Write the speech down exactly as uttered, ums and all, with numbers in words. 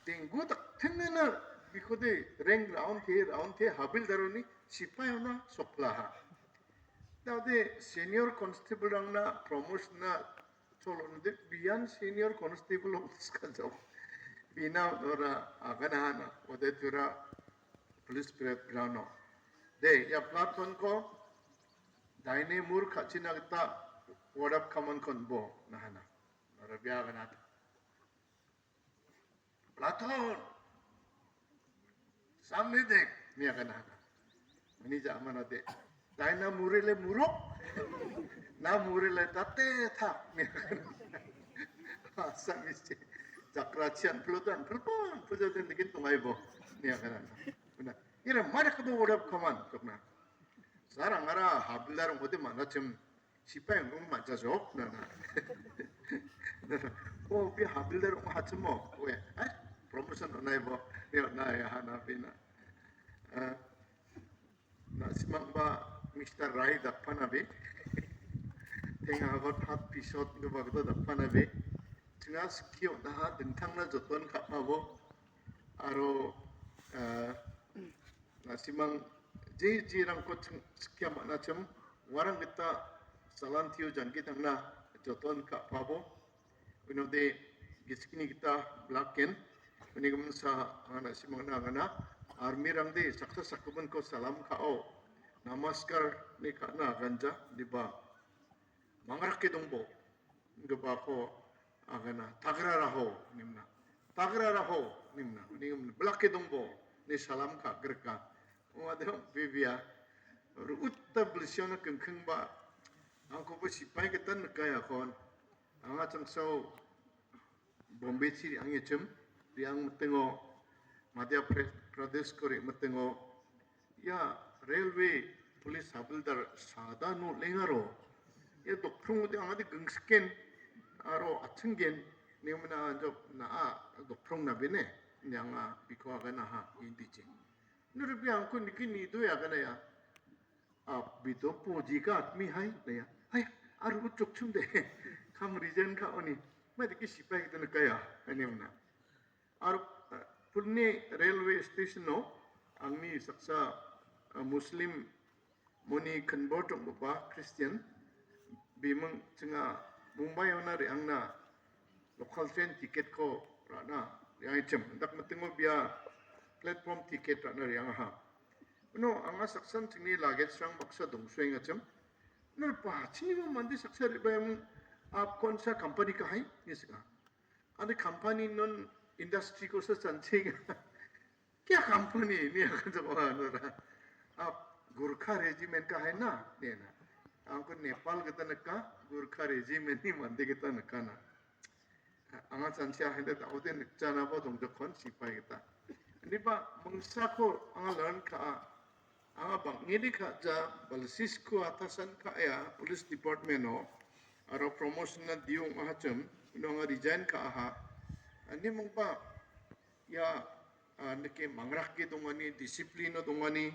denggu daktenena bikode rank round-e, round-e habildaroni sipaiona soklaha. Daode senior constable-rangna promotion-na cholonde bian senior constable ong·skajok. Bina ora aganahana, ode tura police parade ground-o. De, ia platoon-ko daine mur ka·china gita word of command-kon bo nahana. Ora bia aganata. Platon, samne dek, ine aganahana. Uni ja·manode, daina murile murok, na murile tate ta, ine aganahana. Assamese, jakrachian, pelotan, pelpon, pejoten dikin tongaibo, ine aganahana. Bina, ira mari kabo word of command, jokna. Sarang ara habildar ong·ode manachim, sipai ong·rong ma·jajok nana. Oh, pi habildar ong·a hachimo. Oe, eh, promotion onaibo. Yo, na ya hana pina. Eh, na simang ba Mister Rai dakpana be. Tenga got hat pisot ge bagdo dakpana be. Chinga sikio daha dingtangna joton kapabo. Aro, eh, na·simang je jerangko ching-, sikia man·achim, uarang gita salantio jangki tangna joton ka·pabo. Unode gisikni gita blaken, uni gimin sa anga na·simangna agana, armirangde saksa sakgipinko salam ka·o, namaskar ni ka·na aganja, diba. Mangrake dongbo, gipako agana, tagraraho, nimna. Tagraraho, nimna. Ning blake dongbo, ni salam ka grika. Wadam bibia, ruutta bilsiona kengkengba, angkobo sipai ketan nikayakon. Anga changsao Bombay chi re·angechim, re·ang mitingo, Madhya Pre-, Pradesh ko re·mitingo, ia railway police habildar sada no lengaro, ia dokprong de angade gingsiken, aro achinggen, nemna anjok na-, a dokprong na bene, ine anga biko agana ha, indije. Nurbi angko niki nido agana ya. Aap bhi to fauji ka aadmi hai, naya. Hai, aru chok chum de. Kam resign ka oni. Mai deki sipai kita na kaya, ani mana. Aru, eh, Pune railway station o, angni saksa, eh, Muslim moni convert ong ba Christian, bimung chinga Mumbai ona re·angna local train ticket ko ra·na re·angchim. Dak mitingo bia platform ticket ra·na re·angaha. Uno anga saksan chingni luggage-rang baksa dongsoengachim. Uno ba chiniba mande saksa re·baimung, "Aap kaun sa company ka hai?" ine sika. Ande company non industry ko sa chanching. "Kya company?" ine akan jawab anora. "Aap Gorkha regiment ka hai na?" ine na. Angko Nepal kita neka, Gorkha regiment ni mande kita neka na. Anga chanchia hande ta oden chana bo dong jokon sipai kita. Ani ba mangsa ko anga learn ka a. Anga bang ngedi ka ja balsis ko atasan ka ya police department o. Aro promotion na diung aha chum, ino anga resign ka aha. Ani mangba ya, ah, neke mangrak ke dongani, discipline o dongani,